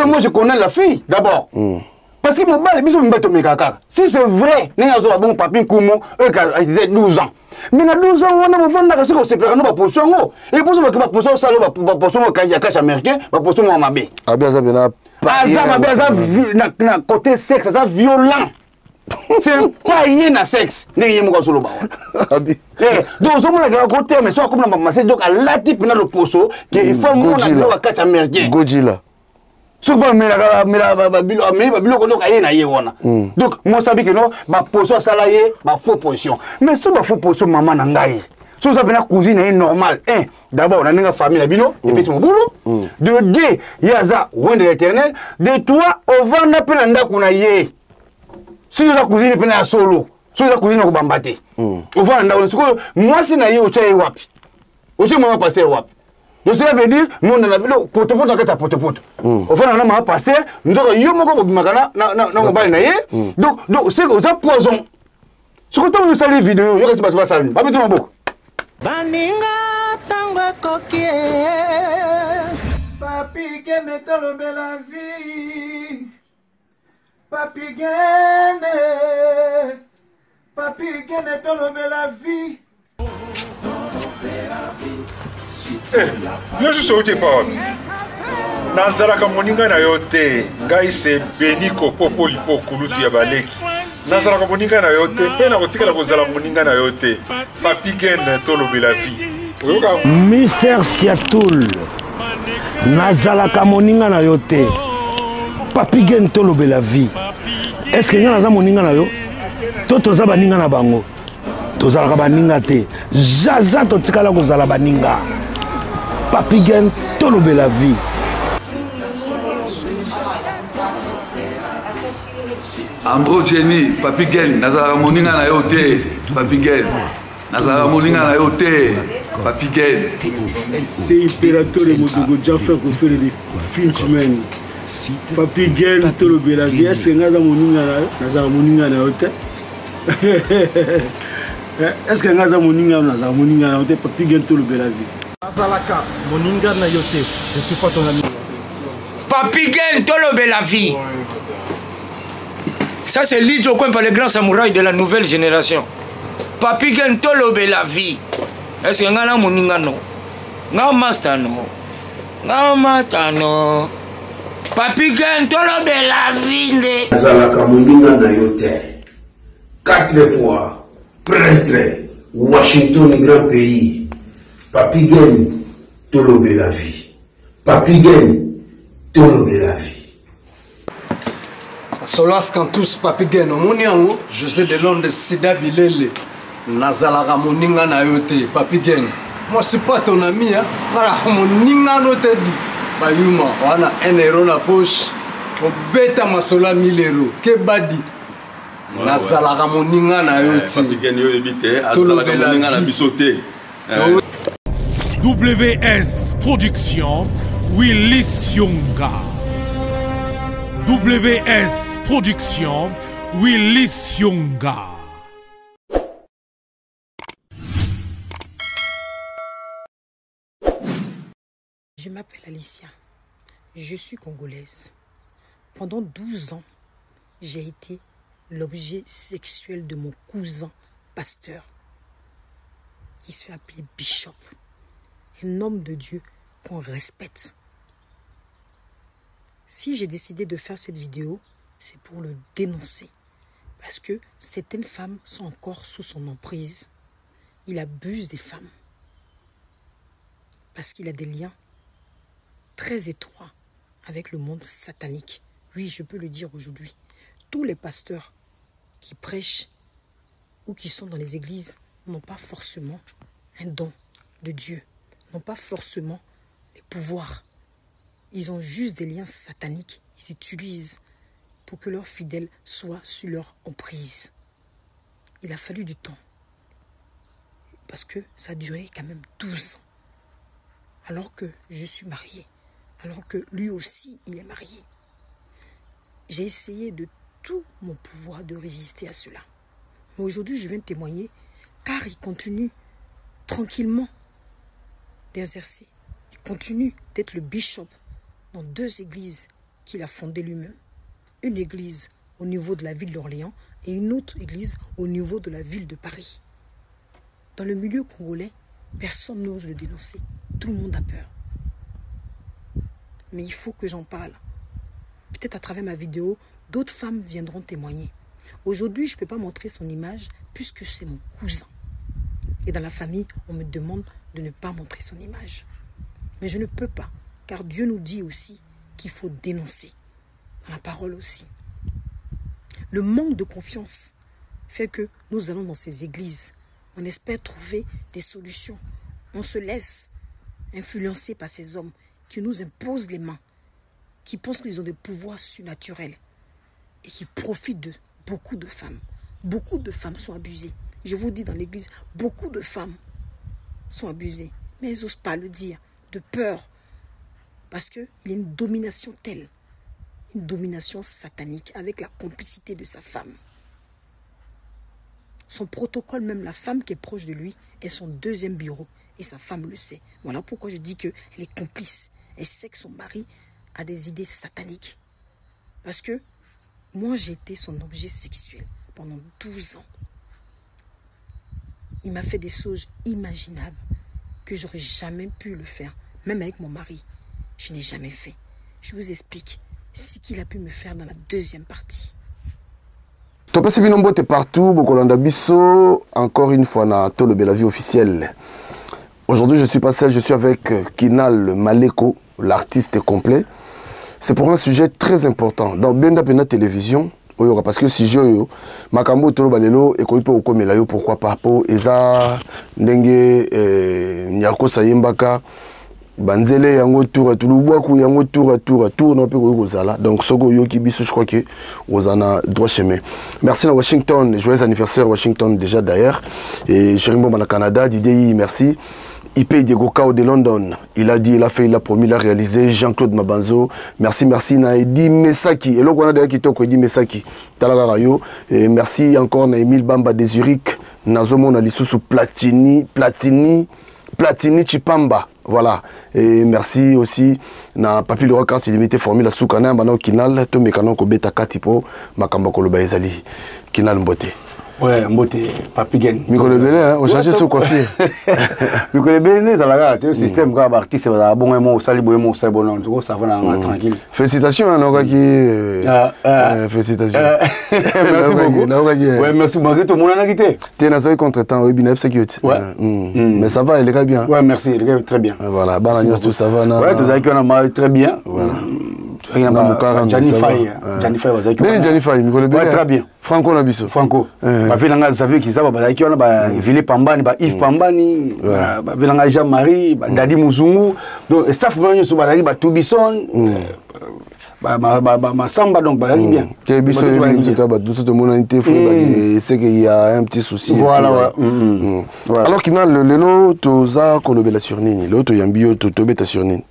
Moi je connais la fille d'abord. Mm. Parce que mobali biso mibali tomekaka kaka. Si c'est vrai ndenge azoba bongo papi nkumu oyo ezali 12 ans. Mais na 12 ans wana bofandaka soki osepelaka no baposo yango. Eposo bake baposo osala baposo moko ya cash américain baposo moko mabe. Abi aza pena aza mabe aza na côté sexe aza violent. C'est pas ye na sexe ndenge ye moko azoloba wana. Eh, donc ozomona kaka kotema so akomi na masese donc alati mpena loposo ke il faut mona biloko ya kati américain. Godzilla. Soki bamelaka ameli babiloko donc aye na ye wana. Donc mwasi abiki no baposo asala ye bafaux position. Mais so bafaux position mama na ngai so oza mpena cousine na ye normal un d'abord na ndenge famille na bino epesi mobulu de deux ye aza oint de l'éternel de trois ovanda mpe na ndako na ye soki oza cousine mpena ya solo soki oza cousine okobamba te ovanda ndako sikoyo mwasi na ye otya ye wapi otye mama pasteur wapi. Donc cela veut dire monde na bino potopoto na kati ya potopoto. Ofanda na mama pasteur nzoka yo moko bobimaka na mobali na ye. Donc donc c'est oza poison. Soki ntango osali video yo kasi bato basala nini babeti maboko. Baninga tango ekoki Papi Gene tolobela vie Papi Gene Papi Gene tolobela vie. Yo susu outi epa wapi? Nazalaka moninga na yo te. Ngai se Beniko Popo Lipo kulutu ya baleki. Nazalaka moninga na yo te mpe nakotikala kozala moninga na yo te. Papi Gen tolobela vie. Oyoka Mister Siatul, nazalaka moninga na yo te. Papi Gen tolobela vie. Est-ce que nga naza moninga na yo? To toza baninga na bango? Tozalaka baninga te. Zaza totikala kozala baninga. Papi Gen tolobela vie. Ambro Jenny, Papi Gen, nazalaka moninga na yo te. Papi Gen, nazalaka moninga na yo te. Papi Gen. C'est Imperatore Modogo, Jaffa Kofere de Finchman. Papi Gen tolobela vie, est-ce que nga za moninga na yo? Nazalaka moninga na yo te. Est-ce que nga za moninga na za moninga na yo te? Papi Gen tolobela vie. Nazalaka moninga na yo te. Je suis pas ton ami. Papi Gen tolobela vie. Ça c'est Lidjo Kwempa, le grand samouraï de la nouvelle génération. Papi Gen tolobela vie. Est-ce que nga na moninga no? Nga master no? Nga mata no? Papi Gen tolobela vie nde. Nazalaka moninga na yo te. 4 fois prêtre Washington grand pays. Papi Gen tolobela vie. Papi Gen tolobela vie. Solas Cantus Papi Gen omoni yango José de Londres Sida Bilele nazalaka moninga na yo te Papi Gen. Moi je suis pas ton ami hein. Nazalaka moninga no te di bayuma wana 1 euro na poche obeta masolo ya 1000 euro kebadi. Nazalaka moninga na yo te. Papi Gen yo yebi te, azalaka moninga na biso te. WS Production, Willy Sionga. WS Production, Willy Sionga. Je m'appelle Alicia. Je suis congolaise. Pendant 12 ans, j'ai été l'objet sexuel de mon cousin pasteur, qui se fait appeler Bishop, un homme de Dieu qu'on respecte. Si j'ai décidé de faire cette vidéo, c'est pour le dénoncer, parce que certaines femmes sont encore sous son emprise. Il abuse des femmes, parce qu'il a des liens très étroits avec le monde satanique. Oui, je peux le dire aujourd'hui. Tous les pasteurs qui prêchent ou qui sont dans les églises n'ont pas forcément un don de Dieu, n'ont pas forcément les pouvoirs. Ils ont juste des liens sataniques. Ils s'utilisent pour que leurs fidèles soient sous leur emprise. Il a fallu du temps. Parce que ça a duré quand même 12 ans. Alors que je suis mariée. Alors que lui aussi, il est marié. J'ai essayé de tout mon pouvoir de résister à cela. Mais aujourd'hui, je viens témoigner, car il continue tranquillement d'exercer. Il continue d'être le bishop dans 2 églises. qu'il a fondée lui-même. Une église au niveau de la ville d'Orléans et une autre église au niveau de la ville de Paris. Dans le milieu congolais, personne n'ose le dénoncer. Tout le monde a peur. Mais il faut que j'en parle. Peut-être à travers ma vidéo, d'autres femmes viendront témoigner. Aujourd'hui, je ne peux pas montrer son image puisque c'est mon cousin. Et dans la famille, on me demande de ne pas montrer son image. Mais je ne peux pas, car Dieu nous dit aussi qu'il faut dénoncer. Dans la parole aussi. Le manque de confiance fait que nous allons dans ces églises. On espère trouver des solutions. On se laisse influencer par ces hommes qui nous imposent les mains, qui pensent qu'ils ont des pouvoirs surnaturels et qui profitent de beaucoup de femmes. Beaucoup de femmes sont abusées. Je vous dis dans l'église, beaucoup de femmes sont abusées. Mais elles n'osent pas le dire, de peur. Parce qu'il y a une domination telle, une domination satanique avec la complicité de sa femme. Son protocole, même la femme qui est proche de lui, est son deuxième bureau. Et sa femme le sait. Voilà pourquoi je dis qu'elle est complice. Elle sait que son mari a des idées sataniques. Parce que moi, j'ai été son objet sexuel pendant 12 ans. Il m'a fait des choses imaginables que j'aurais jamais pu le faire, même avec mon mari. Je n'ai jamais fait. Je vous explique ce qu'il a pu me faire dans la deuxième partie. Topesi bino mbote partout bokolanda biso encore une fois na Tolobela Vie officielle. Aujourd'hui, je suis pas seul, je suis avec Kinal Maleko, l'artiste complet. C'est pour un sujet très important. Dans Benda Pena Télévision, oyoka parce que sujet oyo makambo toloba lelo ekoki mpe kokomela yo, pourquoi pas po eza ndenge Nyarko sayembaka banzele yango tour à tour lubwaku yango tour à tour à tour non mpe koki kozala. Donc soki oyoki biso, je crois que oza na droit chemin. Merci na Washington, joyeux anniversaire Washington déjà d'ailleurs, et Jérémy Bomba na Canada, Didier, merci. IP Diego Kao de London, il a dit, il a fait, il a promis, il a réalisé. Jean-Claude Mabanzo, merci, merci na Edi Mesaki, et là on a d'ailleurs kitoko Edi Mesaki, Talaka Rayo, et merci encore na Emile Bamba de Zurich, Nazomo na lisusu Platini, Platini, Platini Chipamba, voilà, et merci aussi na Papi Leroy carte illimité formule Soukana, bana Kinal, to mekano ko beta katipo, makambo koloba ezali, Kinal Mbote. Ouais, Mbote, Papi Gen. Mikolo Belé, hein, on change sous coiffure. Mikolo Belé, ça la le système, quand l'artiste, ça va bon, moi, sali, bon, moi, sali, bon, non, ça va, tranquille. Félicitations, hein, Nogaki. Félicitations. Merci beaucoup. Ouais, merci. Malgré tout, mon a quitté. T'es dans un contre-temps, oui, bien, sécurité. Ouais. Mais ça va, il est bien. Ouais, merci, il est très bien. Voilà, bah, la tout ça va, non. Ouais, tout ça, on a très bien. Voilà. Gianni Faye, Gianni Faye, Gianni Faye, ouais, très bien. Franco Nabiso. Franco. Ba vilanga Xavier Kizaba bazalaki wana, ba Vile Pambani, ba Yves Pambani, ba vilanga Jean-Marie, ba Dadi Muzungu. Donc staff nyonso bazalaki, ba Toubison, ba Masamba, donc bazalaki bien. Te biso yebi nzoto ba biso tomonani te, faut ba c'est qu'il y a un petit souci. Voilà, voilà. Alors qu'il lelo toza kolobela sur nini, lelo toyambi yo to tobeta sur nini.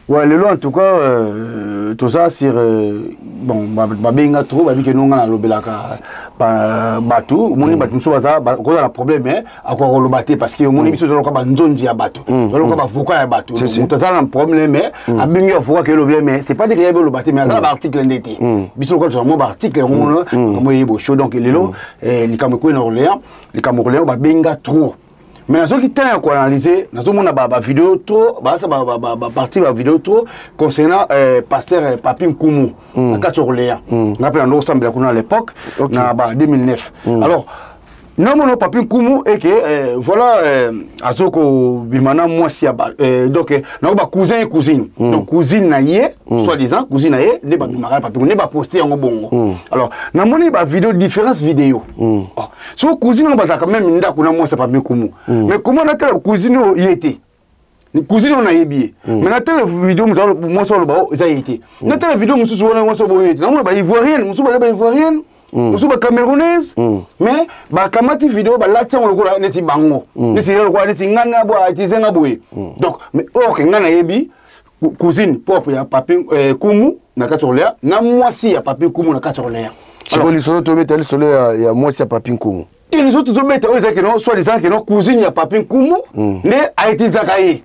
Ouais, lelo en tout cas, tout ça sur bon, ba benga trop, ba bi que nous on a lobelaka ba bato, moni bato muso baza ba ko na problème hein, akwa ko lobate parce que moni biso loka ba nzonzi ya bato, loka ba voka ya bato. Moto za na problème hein, a bengi avocat que lobele mais c'est pas dire qu'il y a lobate mais za ba article ndete. Biso loka to mo ba article ngono, mo yebo chaud donc lelo likambo ko na Orléans, likambo Orléans ba benga trop. Mais ceux qui tiennent à analyser, nous avons une vidéo trop, bah ça ba partie ba vidéo trop concernant pasteur Papi Nkumu, à Katsorléa. On appelle nous ensemble à l'époque, na ba 2009. Alors non mon Papi Nkumu et que voilà azoko bimana moi si donc na ba cousin et cousine. Donc cousine na yé, soi-disant cousine na yé, ne ba bimara Papi ne ba poster en bongo. Alors na moni ba vidéo différence vidéo. Oh, so cousine on bazaka même ndako na moi c'est Papi Nkumu. Mais comment on a la cousine y était? Cousine on a yébié. Mais na telle vidéo moi sur le bas ça y était. Na telle vidéo moi sur moi sur y était. Na ba ivoirienne, moi sur ba ivoirienne. Nous sommes camerounaise, mais bah kamati vidéo bah là tiens on le voit nesi bango, nesi le voit nesi ngana bo atizenga boye. Donc mais or que ngana yebi cousine propre ya Papi Nkumu na Katsorléa, na mwasi ya Papi Nkumu na Katsorléa. C'est quoi l'histoire to beta l'histoire ya mwasi ya Papi Nkumu. Et les autres to beta eux que non soit disant que non cousine ya Papi Nkumu né a été zakaye.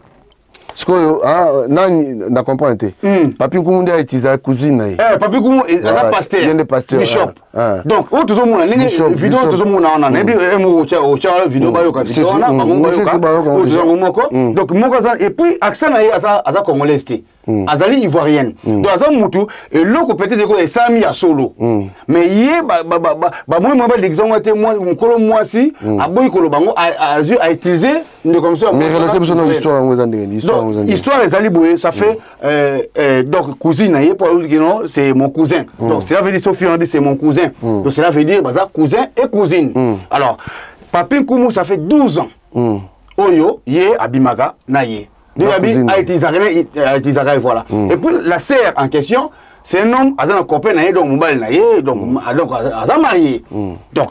Sikoyo ah, nani na comprendre te. Papi Nkumu nde autilisaka cousine na ye. Eh, Papi Nkumu aza pasteur. Ye nde pasteur. Bishop. Ah. Donc oyo tozomona ndenge video tozomona wana, nayebi moko otya video, bayoka video wana, bango bayoka oyo tozango moko. Donc moko aza, et puis accent na ye aza congolaise te, azali ivoirienne. Donc aza mutu eloko peut-être eko esalami ya solo, mais ye bamoni mwa badéguise yango te. Mokolo mwasi aboyi koloba yango, azwi autiliser ndeko mosusu. Mais relate biso na histoire yango eza ndenge nini? Histoire yango eza ndenge? Histoire ezali boye, ça fait donc cousine na ye, po ayoki non, c'est mon cousin. Donc cela veut dire, Sophie, on dit c'est mon cousin, donc cela veut dire baza cousin et cousine. Alors Papi Nkumu, ça fait 12 ans oyo ye abimaka na ye. Donc autilisaka ye, voilà. Et puis la sœur en question, c'est un homme, aza na copain na ye, donc mobali na ye, donc aza marié. Donc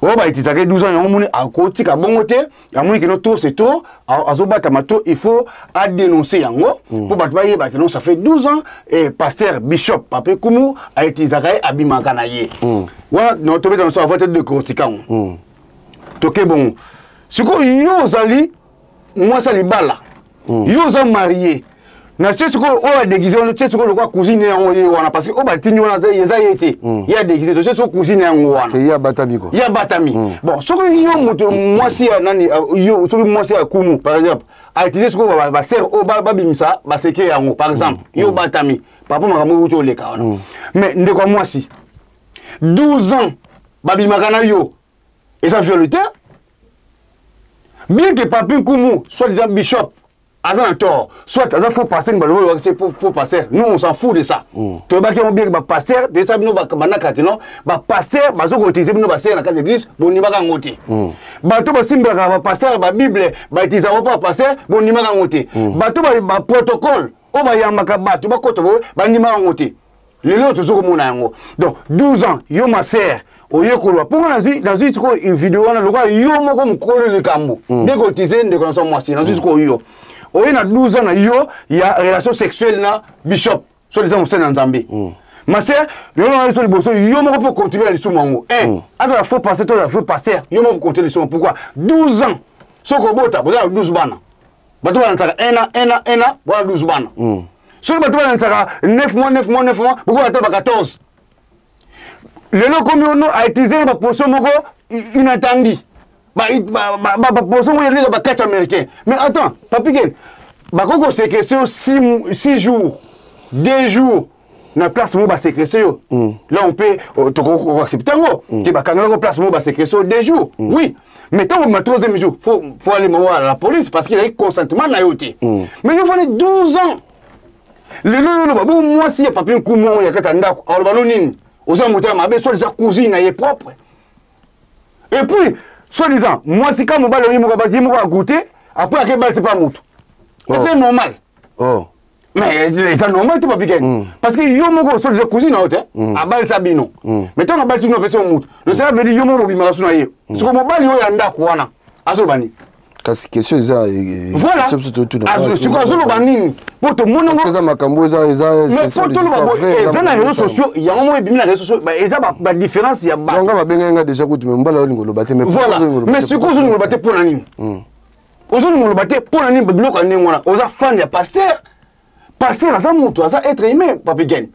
oyo bautilisaka 12 ans yango, moni akotika bongo te, amoni keno trop c'est trop, azobatama to il faut adénoncer yango mpo bato bayeba ke non, ça fait 12 ans et pasteur bishop Papi Kumu autilisaka ye, abimaka na ye wana. Tobeta na so avant te décortika yango, toke bongo. Sikoyo yo ozali mwasi ya libala, yo oza marié na se. Sikoyo oyo adéguise wana te, sikoyo lokwa cousine yango ye wana, parce que oyo batindi wana eza ye te, ye adéguise to se. Sikoyo cousine yango wana ye abatami quoi. Ye abatami. Bon, soki yo moto mwasi ya nani, yo soki mwasi ya Kumu par exemple autiliser sikoyo basœur oyo babimisa basecret yango par exemple, yo obatami par rapport makambo oyo uti oleka wana. Mais ndeko ya mwasi, 12 ans babimaka na yo, eza viol te? Bien que Papi Nkumu, soi-disant bishop, aza na tort, soit aza faux pasteur, balobi c'est faux pasteur, nous on s'en fout de ça. Toyebaki yango bien que bapasteur, toyesa bino bandaka te non, bapasteur bazokoutiliser bino basœur na kati église, bondimaka yango te. Bato basimbelaka bapasteur babible, bautilisaka mpo bapasteur, bondimaka yango te. Bato baprotocole oyo bayambaka bato bakota boye, bandimaka yango te. Lelo tozo komona yango. Donc 12 ans, yo ma sœur oyekolwa mpo nga nazwi sikoyo video wana lokola yo moko mokolo likambo nde koutiliser ndeko na so mwasi. Nazwi sikoyo yo oye na 12 ans na yo ya relation sexuelle na bishop, so eza mosali na Nzambe. Ma sœur, lelo na biso liboso, yo moko mpo continue na lisumu yango. Un azala faux pasteur to azala faux pasteur, yo moko continue lisumu. Pourquoi 12 ans? Soki obota, boza na 12 bana. Bato balanisaka 1 an, 1 an, 1 an, boza 12 bana. Soki bato balanisaka 9 mois, 9 mois, 9 mois, bokoki ata ba 14. Lelo komi ono autiliser na baposition moko inattendu, baposition moko ya bacatch américain. Mais attends, Papi Ken, bakoki koséquestrer yo 6 jours, 2 jours na place moko, baséquestrer yo là, on peut tokoaccepter yango ke bakangelako place moko, baséquestrer yo 2 jours, oui. Mais ntango ma troisième jour, faut aller mamo à la police parce qu'il a consentement na yo te. Mais yo fallait 12 ans. Lelo oyo oloba bo mwasi ya Papi Nkumu oyo ya kati ya ndako, aloba no nini? Oza moto ya mabe, soit eza cousine na ye propre, et puis soi-disant mwasi ka mobali oyo moko ye moko agoûte, après akebalisi pa motu. C'est normal? Oh. Mais eza normal te, Papi Ken, parce que yo moko soi-disant cousine na yo te abalisa bino. Mais ntango abalisi bino, apesi yo mutu, donc cela veut dire yo moko obimaka so na ye. Siko mobali oyo ya ndako wana azoloba nini? Kasi question eza Voilà, siko azoloba nini? Po tomoni eza makambo eza Mais po toloba, eza na réseaux sociaux yango moko ebimi na réseaux sociaux, eza badifférence ya bato. Nga babengai nga déjà kutu, mais mobali olingo oloba te. Voilà, mais sikoyo ozolinga oloba te mpo na nini? Ozolinga oloba te mpo na nini? Biloko ya ndenge wana, oza fan ya pasteur. Pasteur aza moto, aza être humain. Papi Gen,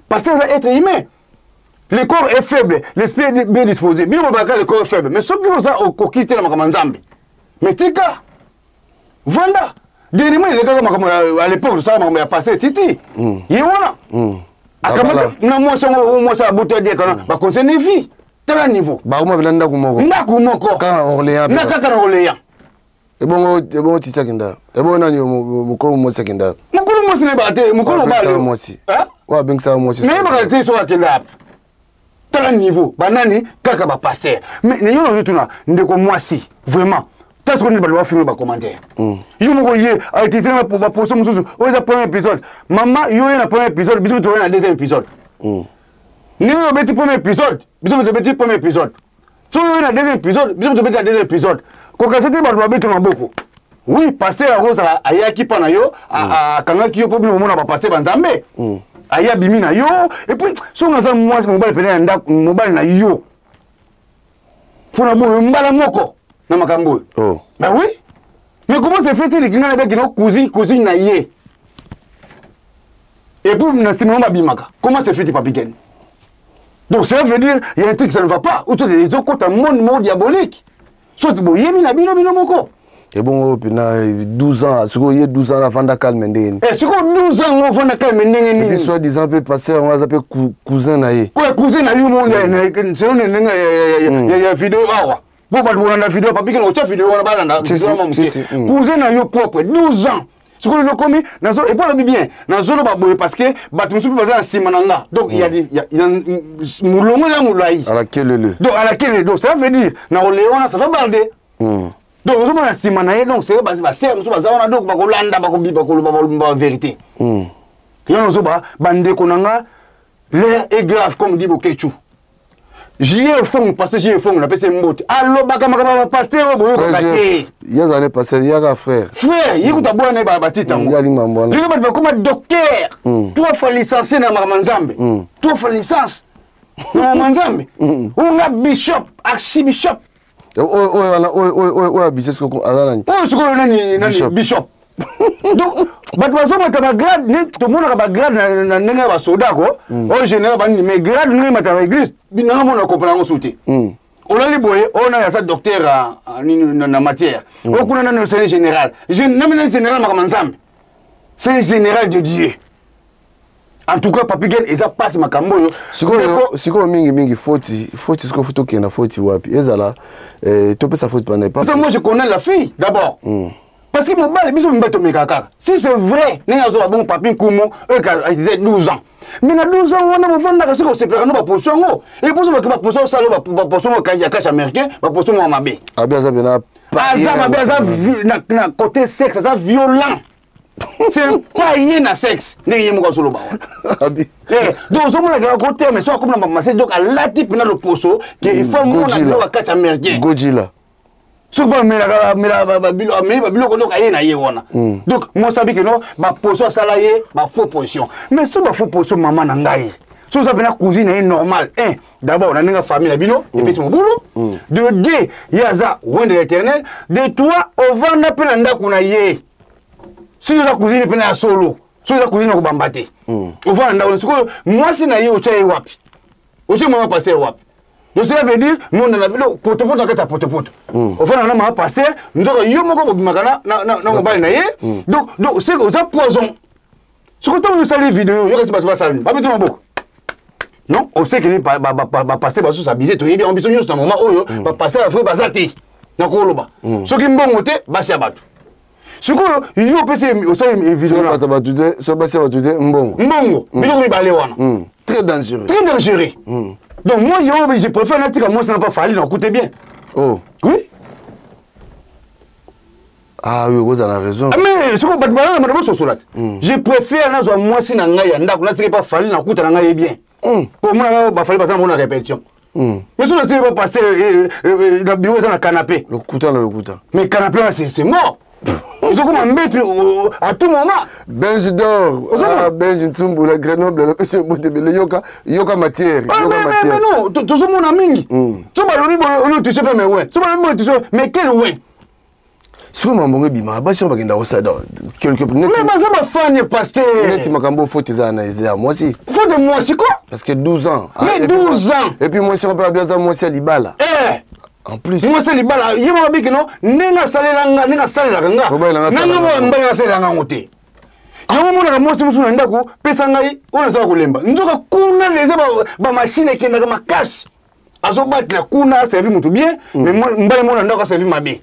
pasteur aza être humain. Le corps est faible, l'esprit est bien disposé. Bino bolobaka le corps est faible, mais soki oza okoki te na makambo ya Nzambe, mais tika, vanda. Dernièrement elekaka makambo à l'époque, tosala makambo ya pasteur Titi ye wana, akamata na mwasi yango, mwasi abutu adiekana, baconseil vie. Tala niveau. Bakoma bela ndako moko. Ndako moko. Kaka na Orléans. Na kaka na Orléans. Ebongo Titi akenda, ebongo nani, mokolo mwasi akenda? Mokolo mwasi nayebaka te, mokolo mobali mwasi oyo abengisaka mwasi. Nayebaka te soki akenda ape. Tala niveau, banani kaka bapasteur. Mais na yo nazotuna, ndeko mwasi, vraiment, ta soki nini bato bafilme bacommentaire, yo moko ye autiliser na baposition mosusu. Oyo eza premier épisode, mama. Yo ye na premier épisode, biso toye na deuxième épisode. Ndenge obeti premier épisode, biso tobeti premier épisode. Soki oyo na deuxième épisode, biso tobeti na deuxième épisode. Kokasa te, bato babeti maboko. Oui, pasteur akozala ayaki mpa na yo, akangaki yo mpo bino omona bapasteur banzambe aye abimi na yo. Et puis soki naza mwasi, mobali pene ya ndako, mobali na yo fona boyo mbala moko na makambo oyo. Mais oui. Mais comment se fait-il que nga nabaki no cousine cousine na ye et puis na nsima yango babimaka? Comment se fait-il, Papi Ken? Donc ça veut dire il y a un truc, ça ne va pas, ou ezokota monde moko diabolique, soki boyebi na bino bino moko. Ebongo mpena 12 ans sikoyo, ye 12 ans avanda calme ndenge nini? Eh, sikoyo 12 ans ngo ovanda calme ndenge nini? Et puis soit disant mpe pasteur yango aza mpe cousin na ye. Cousin na yo monde, selon ndenge ya video awa, po bato bolanda video, Papi Ken otya video wana, balanda video moke. Cousin na yo propre, 12 ans sikoyo lokomi et puis alobi bien, nazoloba boye parce que bato mosusu mpe baza na nsima na nga. Donc molongo eza molai. Alakelele. Donc alakelele, donc ça veut dire na kolea wana, ça va barde. Donc ozomona nsima na ye, donc c'est basere mosusu baza wana, donc bakolanda, bakoloba bavérité. Yango ozoba, bandeko na nga, l'heure est grave, comme dit Boketshu. Julien Fong, pasteur Julien Fong, napesi mbote, alobaka makambo ya bapasteur oyo boyokaka te. Ye azali pasteur, yaka frère. Frère, ye kuta bwana ye batita yango. Yali mambo wana. Lelo bato bakoma docteur, trois fois licencié na makambo ya Nzambe, trois fois licence na makambo ya Nzambe, oyo nga bishop, archibishop. Oyo wana, oyo abise sikoyo aza nani? Oyo sikoyo nani nani? Bishop. Donc bato bazomata bagrade, ne tomonaka bagrade na ndenge ya basoda ko, oyo général banini, mais grade ndenge emata na église, nanga mona comprendre yango su te. Olali boye, oyo nani aza docteur na matière, oyo kuna nani? C'est un général, nami général makambo Nzambe, c'est un général de Dieu. En tout cas, Papi Gen, eza pasi makambo oyo. Sikoyo mingimingi foti, foti sikoyo, foti okende na foti wapi? Ezala topesa foti pana? Parce que moi je connais la fille d'abord, parce que mobali, biso mibali tomekaka kaka. Si c'est vrai ndenge azoba bongo, Papi Nkumu oyo eza 12 ans, mais na 12 ans wana bovandaka, soki osepelaka no baposition yango, eposo bake baposition osala, baposition moko ya cash américain, baposition moko mabe. Abi aza pena. Aza mabe, aza na côté sexe, aza violent, c'est pas ye na sexe ndenge ye moko azoloba wana. Donc ozomona kaka koterme so akomi na mamase, donc alati mpena loposo ke il faut mona biloko ya kati américain. Gojila. Soki bamelaka ameli babiloko, donc aye na ye wana. Donc mwasi abiki no baposo asala ye bafaux position, mais so bafaux position, mama na ngai, so oza mpena cousine na ye normal, un, d'abord na ndenge famille na bino epesi mobulu, de deux, ye aza oint de l'Éternel, de trois, ovanda mpe na ndako na ye. Soki oza cousine mpena ya solo, soki oza cousine akobamba te, ovanda ndako. Sikoyo mwasi na ye otya ye wapi? Otye mama pasteur wapi? Donc cela veut dire monde na bino potopoto na kati ya potopoto, ofanda na mama pasteur, nzoka yo moko bobimaka na mobali na ye. Donc c'est oza poison. Soki ntango osali video, yokasi bato basala nini? Babeti maboko. Non, osekeli bapasteur basusu abise, toyebi yango biso nyonso. Na moment oyo bapasteur ya vrai baza te na koloba, soki mbongo te, basi ya bato. Sikoyo yo opesi, osali video. Bato bato te, so basi ya bato te, mbongo. Mbongo, biloko mibale wana. Très dangereux. Très dangereux. Donc moi je préfère natika mwasi na pa Fali na okute bien. Oh. Oui. Ah oui, oza na raison. Ah, mais sikoyo bato balala bato bososola te. Je préfère nazwa mwasi na ngai ya ndako, natika pa Fali, nakuta na ngai ye bien, po omona bafali baza na mona répétition. Mais soki natiki pa pasteur na bureau, eza na canapé. Lokuta na lokuta. Mais canapé wana, c'est mort, ezokoma mbetu à tout moment. Benji d'or, ah, Benji Ntsumbu la Grenoble, napesi yo bote ebele. Yoka, yoka matière. Yoka matière. Mais non, tozomona mingi, so balobi boye, ono touche pas, mais ouais, so balobi boye, touche, mais quel ouais? Sikoyo makambo ebimaka, basi oyo bakenda kosala quelque mais baza bafani pasteur. Neti makambo, faute eza na eza ya mwasi. Faute mwasi ko. Parce que 12 ans. Mais 12 ans. Et puis mwasi mpe abi aza mwasi ya libala. Eh. En plus mwasi ya libala, ye moko abiki no ndenge asalela nga, ndenge asalelaka nga, nanga mobali asalelanga yango te. Yango omonaka mwasi mosusu na ndako, pesa ngai oyo nazala kolemba, nzoka kuna eza bamashine ekendaka makasi, azobatela kuna, aservi motu bien, mais mbali mona ndako aservi mabe.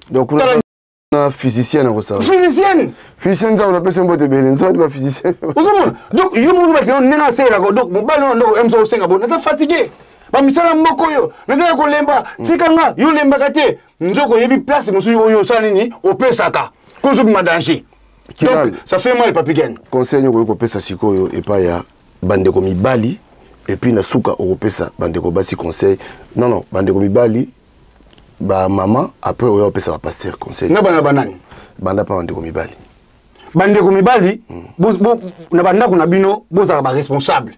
Na physicienne akosala. Physicienne. Physicienne nzaka, napesi mbote ebele, nzaka ba physicienne. Ozomona, donc yo moko bakino ndenge asalelaka, donc mobali oyo ndako mso osenga bo naza fatigué, bamisala moko oyo naza ya kolemba, tika nga, yo olembaka te. Nzoko oyebi place mosusu oyo osala nini, opesaka kozobima danger. Donc ça fait mal, Papi Gen. Conseil nini okoki kopesa sikoyo epai ya bandeko mibali? Et puis na suka okopesa bandeko basi conseil. Non, non, bandeko mibali, bamama, après oyo opesa bapasteur conseil. Na bana banani? Banda mpa bandeko mibali. Bandeko mibali, na bandako na bino, bozalaka baresponsable.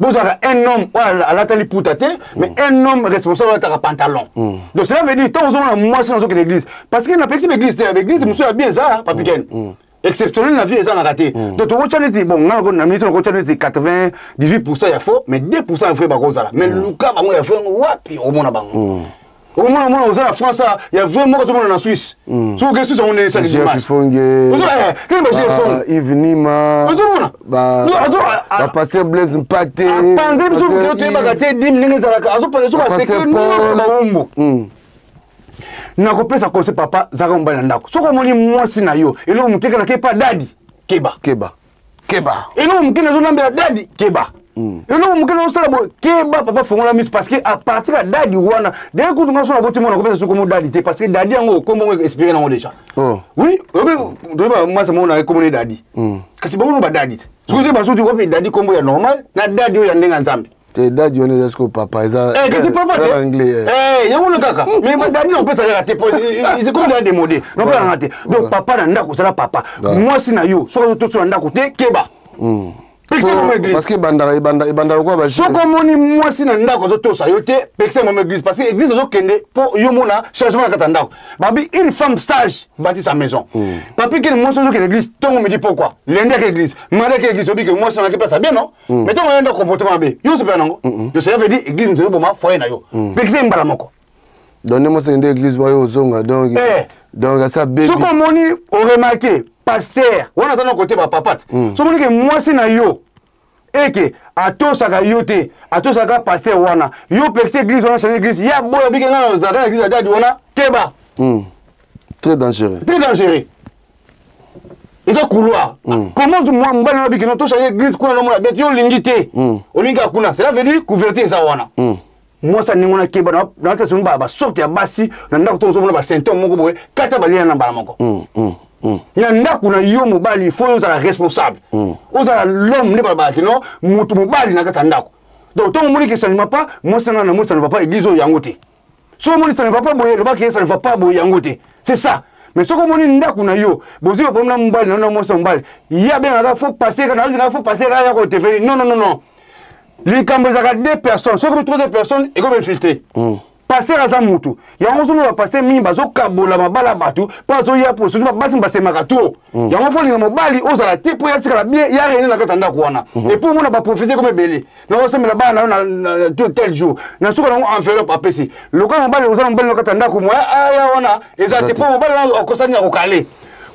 Bozalaka un homme oyo alata liputa te, mais un homme responsable alataka pantalon. Donc cela veut dire ntango ozomona mwasi nazokende église, parce que napekisi baeglise te, baeglise mosusu ya bien eza papikene exceptionnel na vie ezalaka te. Donc tokotya neti, bon, nga na minute nakotya neti 98 % ya faux, mais 2 % ya vrai bakozala. Mais luka bango ya vrai yango wapi? Omona bango, omona mona oza na France ya vrai moko, ozomona na Suisse. Soki oke Suisse, yango ndenge esali Fonge, Yves Nima, ozomona bapasteur Blaise Mpate. Apanzeli biso, toyebaka te dime ndenge ezalaka, azopanza biso basecret nyonso bawumbu. Nakopesa conseil, papa, zaka mobali na ndako. Soki omoni mwasi na yo eloko moke kaka epa daddy, keba. Keba, keba. Eloko moke nazolambela daddy, keba. Eloko moke nazosala boye, keba. Papa, fongola miso, parce que à partir ya daddy wana, d'ailleurs kutu nga so naboti mwana, kopesa soki komo daddy te, parce que daddy yango kombo ngo expiré nango déjà. Oui, toyeba mwasi moko na kombo ne daddy, kasi bango no badaddy te. Soki ozoyeba soki wapi daddy, kombo ya normal na daddy oyo ya ndenge ya Nzambe. Te, daddy wana eza sikoyo papa, eza Kasi papa te. Anglais. Yango no kaka, mais badaddy opesa kaka te, c'est comme déjà démodé, nopesaka te. Donc papa na ndako, ozala papa, mwasi na yo soki azotoso na ndako te, keba. Parce que ebandaka, ebanda lokola ba Soki omoni mwasi na ndako azotosa yo te, pekisa mama église, parce que église ozokende mpo yo mona changement na kati ya ndako. Babi une femme sage bâtit sa maison. Papi kene, mwasi ozokende église ntongo, midi, pourquoi lundi ake église, mardi ake église, obi ke mwasi nangaki place bien non, mais ntongo yo nda comportement mabe, yo osepela nango. Donc cela veut dire église moto ezoboma foyer na yo, pekisa ye mbala moko. Donc nde mwasi akende église, bayo ozonga, donc asa bebi. Soki omoni, oremarquer pasteur wana aza na kote bapapa te, soki omoni ke mwasi na yo eke atosaka yo te, atosaka pasteur wana, yo pekisa église wana, change église ya boyo, obike ngai nazalaka na église ya daddy wana, keba. Très dangereux. Très dangereux, eza couloir. Comment mobali na bike no tochange église kuna, nomona bete yo olingi te, olingi kaka kuna, cela veut dire couverture eza wana. Mwasi aningo na keba na te, somi basorte ya basi na ndako to ozomona basymptôme moko boye, kata balia na mbala moko na ndako na yo. Mobali, il faut ozala responsable, ozala l'homme nde balobaka no motu mobali na kati ya ndako. Donc ntongo omoni ke ça ne va pas, mwasi nanga namoni ça ne va pas, église oyo yango te. Soki omoni ça ne va pas boye, lobaki ça ne va pas boye, yango te, c'est ça. Mais soki omoni ndako na yo bozwi baproblème na mobali na na mwasi na mobali, ye abengaka faut passer kaka, nazingaka faut passer kaka ya kotefeli. Non, non, non, non, likambo ezalaka deux personnes, soki troisième personne ekomi infiltré. Pasteur aza mutu yango, ozomona bapasteur mingi bazokabola mabala bato mpo azoya po surtout basi basemaka trop. Yango faut olinga mobali ozala te mpo ya tikala bien, ya rene na kati ya ndako wana. Et puis omona baprophétie comme ebele nakosambela bana na yo tel jour, na suka nango enveloppe apesi. Lokola mobali oza na mobali na kati ya ndako, moya aya wana eza te, mpo mobali wana akosani ya kokale.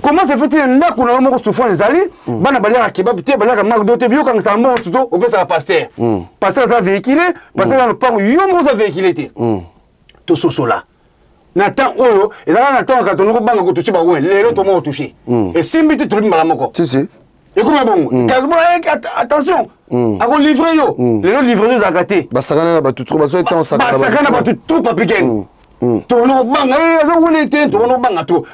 Comment se fait-il ndako na yo moko souffrance ezali, bana baliaka kebab te, baliaka McDo te, biyokangisaka mbongo surtout opesaka pasteur? Pasteur aza véhicule, pasteur aza lopango, yo moko oza véhicule te. Tososola na temps oyo ezalaka na temps kaka tonoko banga kotouche bawe, lelo tomo otouche esimbi te, tolobi mbala moko ekomi bongo. Attention, akolivre yo lelo, livraison ezalaka te. Basakana na bato trop, bazo etan. Basakana na bato trop, papikene tokono kobanga aza wele te, tokono kobanga to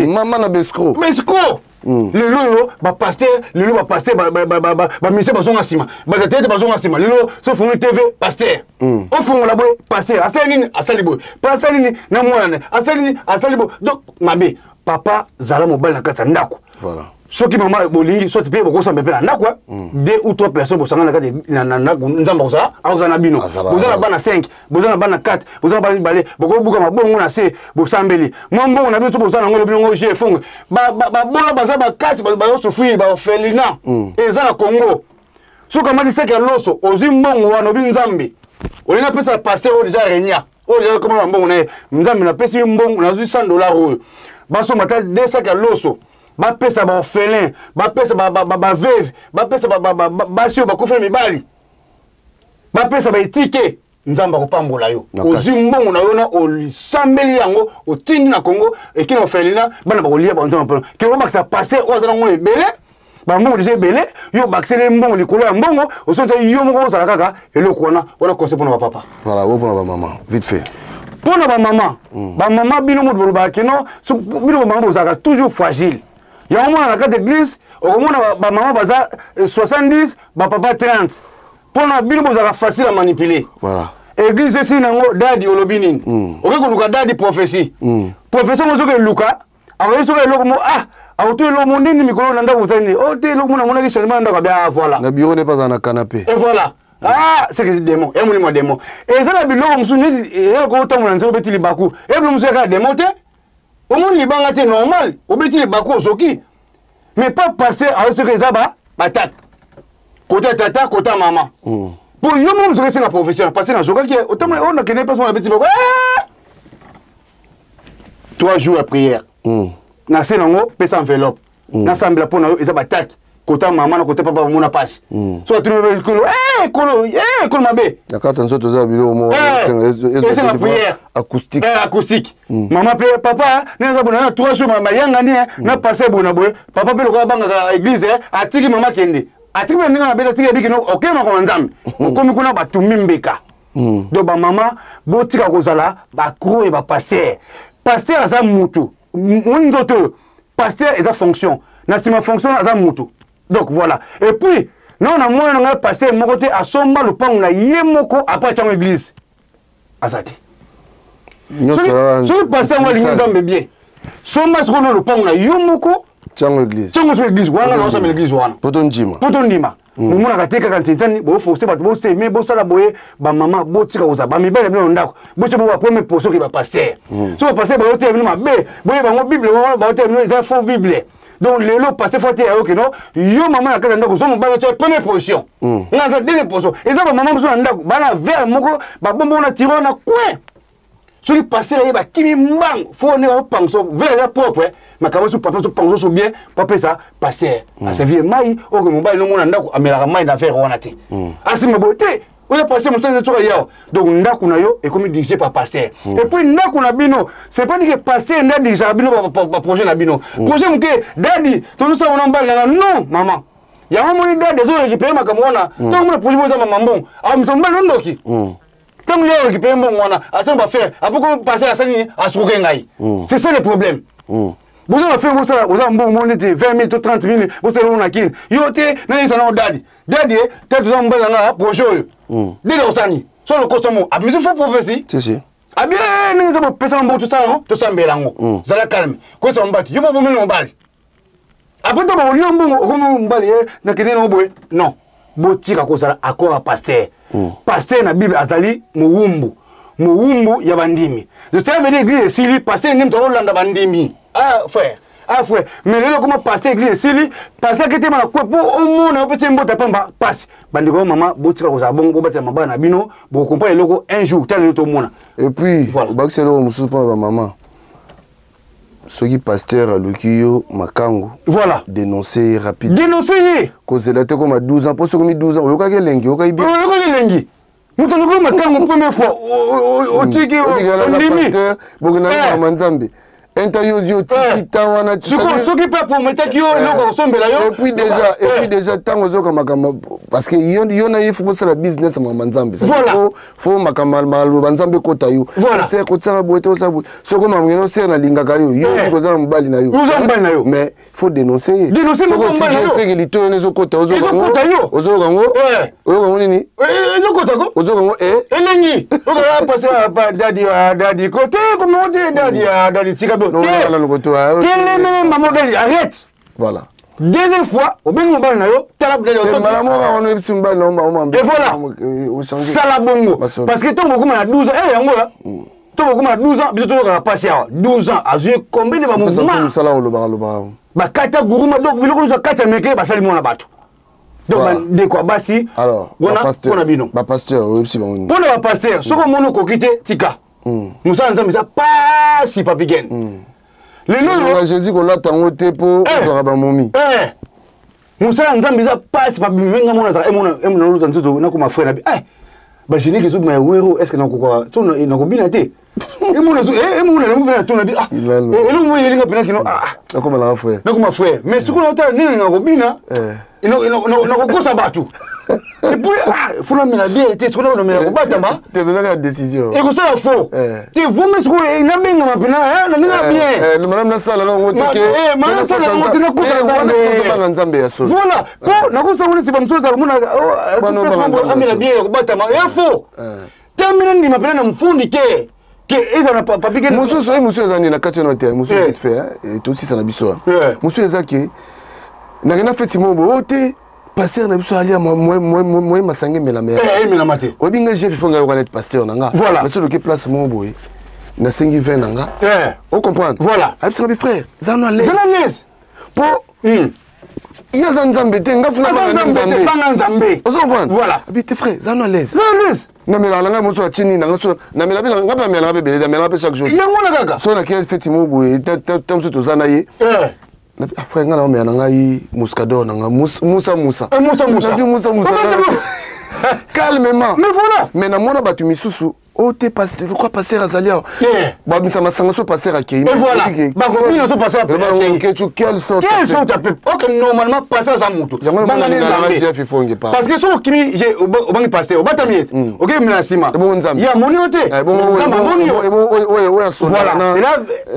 Mama na bescro. Bescro. Lelo oyo bapasteur, lelo bapasteur, baministère bazonga nsima, bato tete bazonga nsima. Lelo so ofungoli TV, pasteur ofungola boye, pasteur asali nini, asali boye, asali nini na mwana ne, asali nini, asali boye. Donc mabe. Papa, zala mobali na kati ya ndako. Soki mama bolingi, soki mpe bokosamba mpe na ndako, deux ou trois personnes bosangana na kati na ndako, Nzambe akozala, akozala na bino. Boza na bana 5, boza na bana 4, boza na bana 2, bokobuka mabongo na se, bosambeli mwa mbongo na bino to boza nango, lobi nango je fonge. Babola baza bakasi, bazosouffrir, baorphelinat eza na Congo. Soki amati seke ya loso, ozwi mbongo wana, obi Nzambe olingi apesa pasteur oyo déjà renia, oyo déjà koma na mbongo na ye. Nzambe, napesi mbongo, nazwi 100 $ oyo, basomba ata deux sacs ya loso, bapesa baorphelin, bapesa baveuve, bapesa basi oyo bakufeli mibali, bapesa baetike. Nzambe akopambola yo. Ozwi mbongo na yo na osambeli yango, otindi na Congo, eki na orphelinat, bana bakolia. Banzambe mpona ke obakisa pasteur oyo aza nango ebele, bambongo déjà ebele, yo obakiseli mbongo likolo ya mbongo, osonta yo moko ozala kaka eloko wana. Wana conseil mpona bapapa. Voilà, oyo mpona bamama, vite fait. Mpona bamama, bamama bino moto bolobaka kino bino bamama bozalaka toujours fragile. Yango mona na kati église okomona bamama baza 70, bapapa 30, mpona bino bozalaka facile à manipuler. Église esili nango, daddy olobi nini? Okoki koluka daddy prophétie, prophétie ngo soki eluka akoki soki eloko mo ah akotu eloko mo nini mikolo na ndako ozali nini o te, eloko mo namonaki changement na ndako abi ah voilà. Na bureau ne pas na canapé. Et voilà. Ah, c'est que démon ya molimo ya démon. Eza na biloko mosusu neti eza kotambola nzela, obeti libaku, eya biloko mosusu yaka démon te. Omoni libanga te, normal, obeti libaku, ozoki. Mais pas passer ayo soki eza ba batake kota tata, kota mama. Po yo moko moto okesenga profession parce nazokaki, otambola oyo nakende place mona, abeti libaku, 3 jours ya prière na se nango, pesa enveloppe, nasambela mpo na yo. Eza batake kota mama na kota papa, bamona pasi. So atuni ekolo, ekolo, ekolo mabe. Na kati ya nzoto eza biloko moko. Esenga prière. Acoustique. Acoustique. Mama mpe papa nde naza bona na 3 jours mayangani na passe boye na boye. Papa mpe lokola abangaka église, atiki mama kende, atiki mpe ndenge na beta, atiki yabiki okei makambo na Nzambe. Okomi kuna, batumbi mbeka. Donc bamama, botika kozala bacro ya bapasteur. Pasteur aza mutu, moni nzoto oyo. Pasteur eza fonction, na nsima fonction aza mutu. Donc voilà. Et puis non, na mwana na ngai, pasteur moko te asomba lopango na ye moko après atiango église, aza te. Soki pasteur yango alingi Nzambe bien, somba sikoyo na lopango na yo moko. Tiango église. Tiango so église wana, naosambela église wana. Po tondima. Po tondima. Bomonaka te kaka ntentani, boforce bato, boseme, bosala boye. Bamama, botika kozala bamibali na bino na ndako. Botia bo bapremier poso ke bapasteur. So bapasteur bayoteya bino mabe, boye bango Bible bayoteya bino eza faux Bible. Donc lelo pasteur faut ateya yo ke non, yo mama na kati ya ndako, zo mobali, otia première position, nga aza deuxième position. Eza bamama mosusu na ndako bana verre moko babombo na tiroir na coin. Soki pasteur aye, bakimi mbangu, fo nde bapangusa verre eza propre. Makambo so papa sopangusa so bien, po apesa pasteur aservir mai. Oyo mobali nomona ndako amelaka mai na verre wana te, asimba boye te. Oyo pasteur mosusu eza soka yawa. Donc ndako na yo ekomi dirigé par pasteur. Et puis ndako na bino, c'est pas dire que pasteur nde adirigeaka bino baprojet na bino. Projet moke, dadi tozosala wana, mobali nanga non, mama yango moni dadi azorécupéré makambo wana. Ntango mona projet mo eza mama mbongo, amisa mobali no ndoki. Ntango yo récupéré mbongo wana, asali bafere apoko, pasteur asali nini? Asukoke ngai. C'est ça le problème. Boza bafere, bosala, oza mbongo mo neti 20 000 to 30 000, bosala ngo na kini yo te. Nayebisa nango dadi, dadi te, toza mobali na nga, projet oyo dede osani so lokoso mo abimisi faux prophétie. Si si. Abi ndenge eza, bopesaka mbongo, tosala yango, tosambela yango. Zala calme, koyesa mobali yo bobomeli mobali. Après ntango bakolia mbongo, okomi mobali ye nakende nango boye. Non, botika kozala accord ya pasteur. Pasteur na Bible azali mowumbu, mowumbu ya bandimi. Cela veut dire église esili, pasteur nde moto akolanda bandimi. Ah frère, ah frère, mais lelo koma pasteur, église esili, pasteur aketema na kwe mpo omona opesi mbota pamba pasi. Bandeko ya mama, botika kozala bongo, bobatela mabala na bino. Bokomprendre eloko un jour, tala lelo tomona. Et puis obakisi eloko mosusu mpona bamama: soki pasteur aluki yo makangu, voilà, dénoncer ye rapide. Dénoncer ye. Kozela te koma 12 ans, mpo soki omi 12 ans, oyokaki elengi, oyokaki bien. Oyokaki elengi. Moto aluki makangu première fois, otiki, ondimi. Bokenda na Nzambe enta yo ozwi, otiki ta wana. Soki mpe aprometaki yo eloko akosombela yo. Et puis déjà ntango ozoyoka makambo, parce que yo na ye fo bosala business ya makambo Nzambe. Fo makambo maloba Nzambe ekota yo. Ser kotisaka boye te, osala boye. Soki makambo ngene osere nalingaka yo, yo obi koza na mobali na yo. Oza mobali na yo. Mais faut dénoncer ye. Soki otiki, eseke litoyo wana ezokota, ozoyoka yango, oyoka yango nini? Ezokota ko. Ozoyoka yango elengi. Okoka pase dadi, dadi ko te, komo te, dadi, dadi tika bo te, telemele mama, dadi arrête. Voilà. Deuxième fois obengi mobali na yo, tala dadi. Mbala moko wana oyebisi mobali na yo. Et voilà, sala bongo, parce que ntango okoma na 12 ans, yango ya ntango okoma na 12 ans, biso toyokaka mpasi awa. 12 ans azwi combien de bamouvement? Mosala olobaka lobaka. Bakati ya guruma. Donc biloko nyonso kati ya meke basali mwana bato. Donc bandeko ya basi, wana mpona bino. Bapasteur, oyebisi bango nini? Mpona bapasteur, soki omoni okoki te, tika mosala. Nzambe eza pasi, papigen lelo oyo Jésus kolata yango te mpo ozwaka bamomi. Mosala ya Nzambe eza pasi. Pabimenga mona azaka emona lota nzoto nakoma frère na bi bagénique ezobima ya wero. Est ce que nakoka so nakobina te? Emona emona tona bi eloko moko eyelinga mpena kino. Nakomalaka frère. Nakoma frère, mais sikoyo naotala nini nakobina, nakokosa bato. Et puis funa mela biere te, sikoyo nakomela kobatama. Tepezaka décision. Ekosala faux te vomi. Sikoyo nabengama mpena na ndenge ya bien. Madame, nasala nango te. Nasala te, nakosa Nzambe ya solo. Voilà, po nakosa ngo neti bamosusu azala komona amela biere ya kobatama ya faux te. Mina ndima mpena na mofundi ke ke eza na papi. Mosusu oyo, mosusu eza nini na kati wana te? Mosusu vite fait tosisa na biso. Mosusu eza ke nakenda feti moko boye, oyo te. Pasteur na biso alia moye masanga emelama emelama te. Oyebi ngai jeff ifo ngai yoka neti pasteur na nga. Voilà. Mais soki place moko boye nasengi vin na nga. O comprendre? Voilà. Ayebisanga bi frère, zala na l'aise. Zala l'aise. Po ye aza nzambe te, nga funa banga nzambe. Ozo comprendre? Voilà. Abi te frère, zala na l'aise. Zala na l'aise. Namelaka na ngai moso atini na ngai so namela mpe ngai mpe namelaka mpe ebele namelaka mpe chaque jour. Yango na kaka. So nakei feti moko boye ta mosusu toza na ye. Ah, frère ngai naomela na ngai muscador na ngai musa musa. Musa musa. Musa musa. Calmement. Mais voilà. Mais namona bato misusu oyo te lokwa pasteur azali awa babimisa masanga so pasteur akei. Et voilà. Bakobina so pasteur akei. Quelle sorte? Quelle sorte ya peuple? Ok, normalement pasteur aza moto. Yango namona ifonge pa. Parce que soki okimi obangi pasteur obatami ete okemi na nsima. Ebongo Nzambe. Ya moni yo te. Nzambe amoni yo. Oyo asonda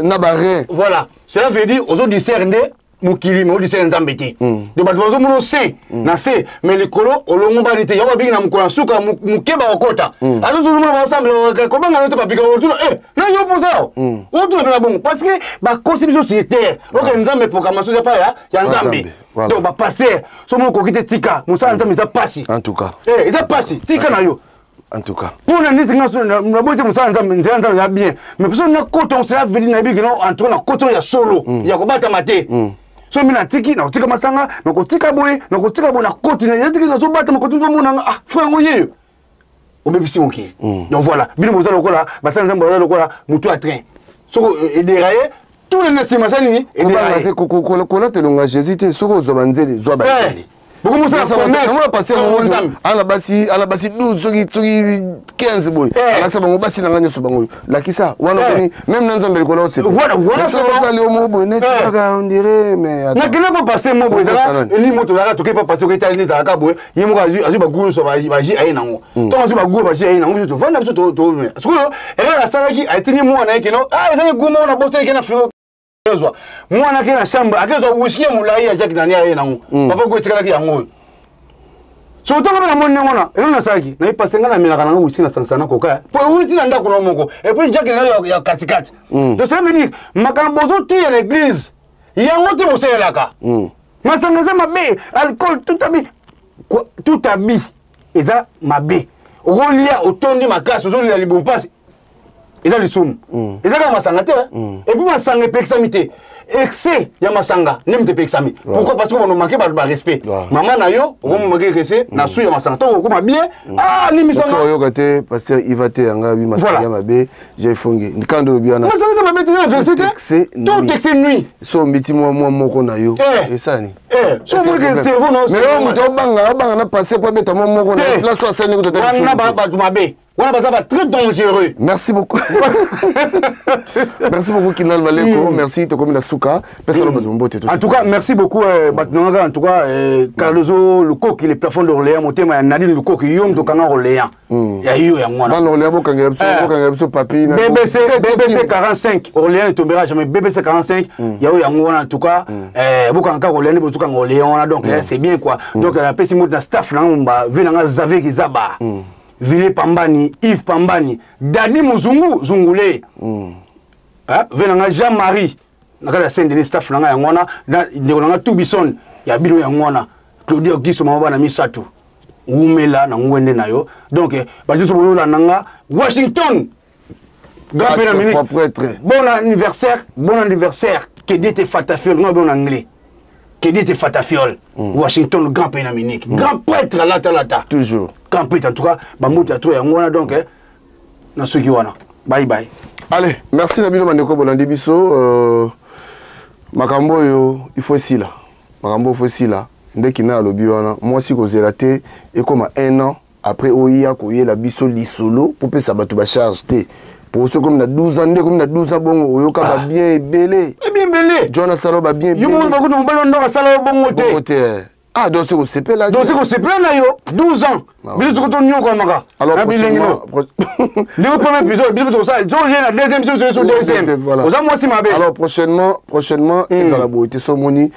na barin. Voilà. Cela veut dire ozo discerne nde mokili mais odisere nzambe te. Donc bato bazomona ose na se mais likolo olongo bani te. Yango babiki na mokolo ya suka moke bakokota azozomona baosambela kobanga yo te babika otuna na yo mposa awa otuna mpe na bongo parce que bakosi biso sur terre. Oke nzambe proclamation eza pa ya nzambe. Donc bapaster so moko okoki te tika mosala nzambe eza pasi. En tout cas eza pasi tika na yo. En tout cas. Pour la nisi nga na boye te mosala nzambe nzela nzambe ya bien. Mais biso na koto cela veut dire na yebi que non en tout cas na koto ya solo ya kobatama te. So mina tiki na kotika masanga na kotika boye na kotika boye na koti na yetiki na zobatama koti nzomona nga ah frère ngo yeyo. Obebisi mokili. Donc voilà, bino bozala lokola basala nzambe bazala lokola moto ya train. Soko edéraillé tous les nestes masani ni edéraillé. Kola telonga Jésus te soko ozwa banzele zwa banzele. Bokomosala pasteur ala basi ala basi 12 soki soki 15 boye alakisa bango basi na ngai nyonso bango lakisa wana koni même na nzambe likolo osepela. Voilà, voilà. Osali yo moko boye neti kaka on dirait mais nakende pa pasteur moko boye ezalaka ni moto ezalaka toke pa pasteur oketali nde ezalaka boye ye moko azwi baguru nyonso baji aye nango ntango azwi baguru baji aye nango biso tovanda biso sikoyo erreur asalaki atindi mwana ye keno ah ezali guma wana bosali ke na frigo azwa mwana ake na chambre akezwa whisky ya molai ya Jack Daniel aye nango papa ko etikalaki yango oyo so ntango mpe namoni ndenge wana eloko nasalaki naye pase ngai namelaka nango whisky na sangisa na koka po ewuti na ndako na moko et puis Jack Daniel ya katikati. Donc ça veut dire makambo bozotia na église yango te bosalelaka masanga eza mabe, alcool tout abi tout abi eza mabe. Okolia otondi makasi ozolia libumu mpasi eza lisumu. Eza kaka masanga te. Et puis masanga epekisami te. Excès ya masanga nde moto epekisami. Pourquoi? Parce que bono manque bato ba respect. Mama na yo okomo manque respect na su ya masanga. Ntango okoma bien ah limbisanga. Parce que oyoka te pasteur Iva te yanga bi masanga ya mabe j'ai fongi. Kando lobi wana. Masanga eza mabe te eza verset te. Tout excès nuit. So mbiti mwa mwa moko na yo. Esani. So omoni ke cerveau na yo. Mais yo moto obanga obanga na passer po abeta mwa moko na yo. Place oyo asali ndenge totali Wana bato mabe. Wana baza ba très dangereux. Merci beaucoup. Merci beaucoup Kinal Maleko. Merci tokomi na suka. Pesa no bato mbote. En tout cas, merci beaucoup bato nanga en tout cas Carloso Lukoki le plafond d'Orléans motema ya Nadine Lukoki yo mto kanga Orléans. Ya yo ya mwana. Bana Orléans bokangela biso bokangela biso papi na BBC BBC 45 Orléans ne tombera jamais BBC 45 ya yo ya mwana en tout cas bokanga Orléans ne botuka Orléans wana donc c'est bien quoi. Donc na pesi moto na staff na ngomba vi nanga Xavier Kizaba. Ville Pambani, Yves Pambani, Dadi Muzungu, Zungule. Hein? Venanga Jean-Marie, na Saint-Denis staff nanga yangwana, na ndeko nanga Tubison, ya bino yangwana, Claudio Auguste mama bana misatu. Wumela na ngwende na yo. Donc ba nyonso boyola nanga Washington. Grand père Quatre fois prêtre. Bon anniversaire, bon anniversaire. Que Dieu te fatafiole, moi bon anglais. Que Dieu te fatafiole. Washington, le grand pays d'Amérique. Grand prêtre, lata lata. Toujours. Grand prêtre, en tout cas, bamouta to ya ngwana donc, na soki wana. Bye bye. Allez, merci na bino bandeko bolandi biso makambo yo il faut sila. Makambo faut sila. Ndeki na alobi wana, moi si kozela te ekoma 1 an après oya koyela biso lisolo pour pesa bato ba charge te. Pour ceux comme na 12 ans, comme na 12 ans bongo oyoka ba bien ebele. Eh bien ebele. John asalo ba bien Yo ebele. mo bakutu mobali ndonga sala bongo te. Bongo te. Ah donc c'est ko sepela. Donc c'est ko sepela na yo 12 ans. Biso toko to nyoko maka. Alors, Na bilengi prochainement, no. Léo premier épisode, biso to ça, zo ye na deuxième épisode, zo deuxième. Deuxième, voilà. Oza mwasi mabe. Alors prochainement, ezala boye te so moni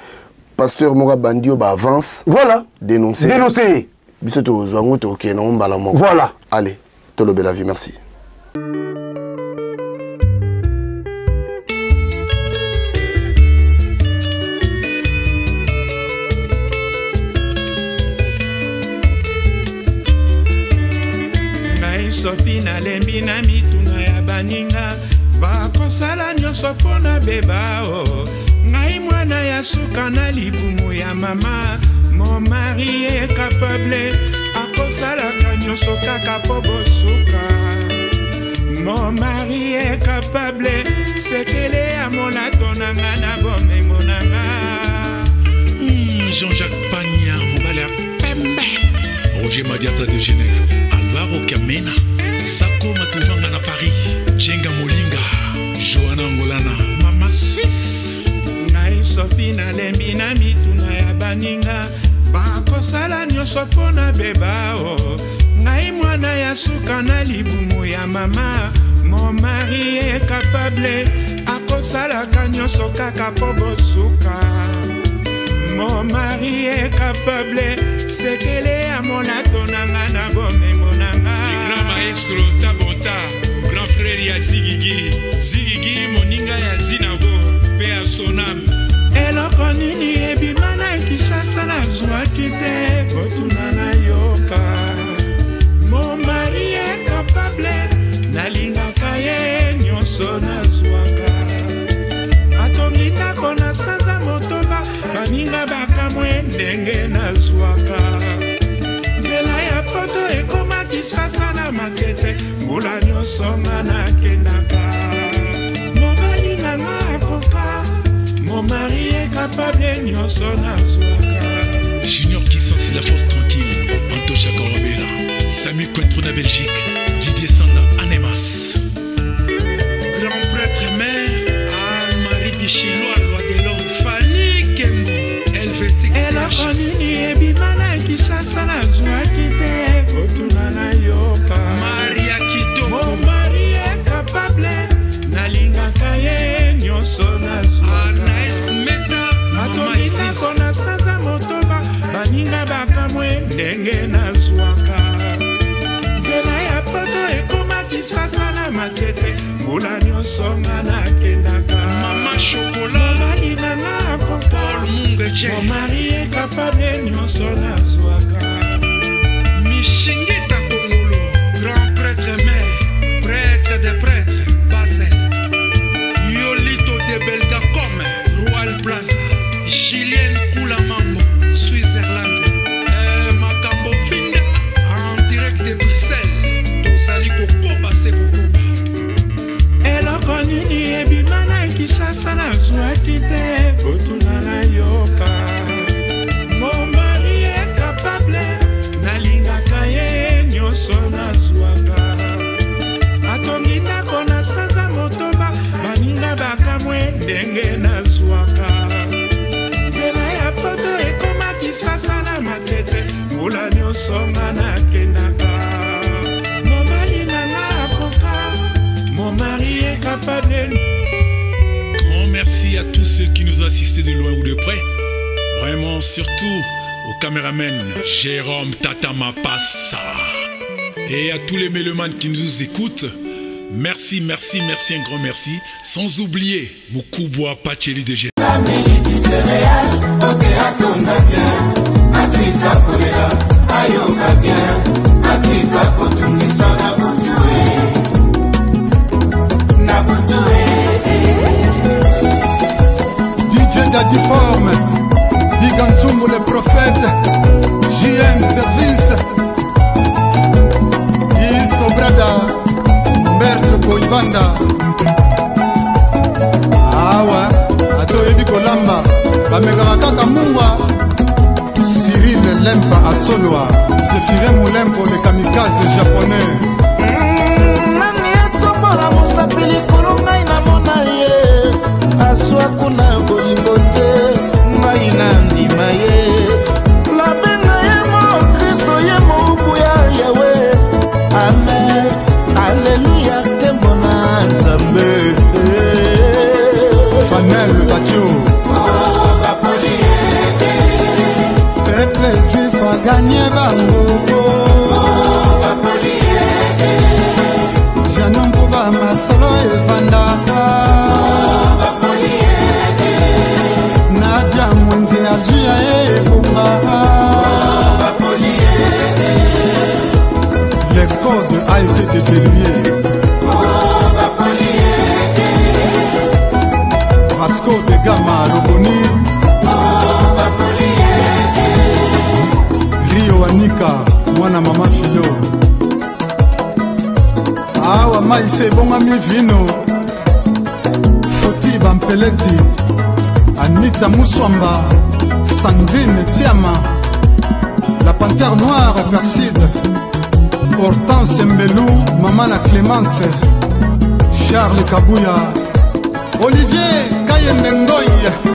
pasteur Moka Bandio ba avance. Voilà. Dénoncer. Dénoncer. Biso to zwango to ke na mbala moko. Voilà. Allez, tolobela vie, merci. Sofi nalembi na mituna ya baninga bakosala nyonso mpo na beba o ngai mwana ya suka na libumu ya mama. Mon mari est capable akosalaka nyonso kaka mpo bosuka. Mon mari est capable sekele ya molato na nga na bomengo na nga. Jean-Jacques Pagna, mobali ya pembe, Roger Madiata de Genève, Alvaro Kamena, Sako Matuvanga na Paris, Jenga Molinga, Johanna Angolana, Mama Suisse. Ngai Sofi nalembi na mituna ya baninga bakosala nyonso mpo na beba o ngai mwana ya suka na libumu ya mama. Mon mari est capable akosalaka nyonso kaka mpo bosuka. Mon mari est capable sekele ya molato na nga na bomengo na nga. Le grand maestro Tabota, grand frère ya Zigigi, Zigigi moninga ya Zinago, pe ya Sonam. Eloko nini ebima na Kinshasa nazwaki te kotuna nayoka. Mon mari est capable nalingaka ye nyonso nazwaka. Atongi ndako na sanza motoba baninga bakamwe ndenge nazwaka. Nzela ya poto ekoma Kinshasa na makete mbula nyonso nga nakendaka. Mobali na nga akoka, mon mari est capable nyonso nazwaka. Junior Kissansi, la force tranquille, Antosha Korobela, Samu Cointreau na Belgique, Didier Sanda Anemas. Grand prêtre mère, Anne-Marie Bichilwa, loi de l'homme, Fanny Kembo, Helvétique Eloko nini ebima na Kinshasa nazwaki te kotuna nayoka. Maria Kitoko. Mon mari est capable nalingaka ye nyonso nazwaka. Anaïs Meta, Mama Atongi Isis. ndako na sanza motoba baninga bakamwe ndenge nazwaka. Nzela ya poto ekoma Kinshasa na matete mbula nyonso nga nakendaka. Mama Chocolat, Mobali na nga akoka, Paul Mungeche, mon mari est capable nyonso nazwaka. Mishingita Kongolo, grand prêtre mère, prêtre des prêtres, Basel. Yolito de Belgacom, Royal Plaza, Julienne Koulamambo, Switzerland. Makambo Finda, en direct de Bruxelles. Tozali kokoba se kokoba. Eloko nini ebima na Kinshasa nazwaki te kotuna nayoka. Mon mari est capable nalingaka ye nyonso nazwaka. Atongi ndako na sanza motoba baninga bakamwe ndenge nazwaka. Nzela ya poto ekoma Kinshasa na matete mbula nyonso nga nakendaka. Mobali na nga akoka, mon mari est capable. Grand merci à tous ceux qui nous ont assistés de loin ou de près. Vraiment, surtout au caméraman Jérôme Tata Mapassa. Et à tous les mélomanes qui nous écoutent, merci, merci, merci, un grand merci. Sans oublier Mukubwa Pacheli de G. DJ Daddy Forme, Big Anzumbu le prophète, JM Service, Isco Brada, Bertre Koivanda. Awa, ata oyebi kolamba, bamekaka kaka mungwa. Cyril Lempa Asolwa, Zéphirin Moulempo le kamikaze japonais. Nani atombola mosapi likolo ngai namona ye azwa kuna bolingo te ngai na ndima ye nabenga ye mo Kristo ye moubu ya Yawe. Amen, aleluya, nkembo na Nzambe. Fanel Bacho. Peuple juif a gagné bango. d'évoluer. Vasco de Gama Roboni. Rio Anika, mwana mama Philo. Awa mai se ebongami vino. Foti Bampeleti, Anita Muswamba, Sandrine Tiama, la panthère noire Perside, Hortense Mbelou, Mama la Clémence, Charles Kabouya, Olivier Kayembe Ngoy.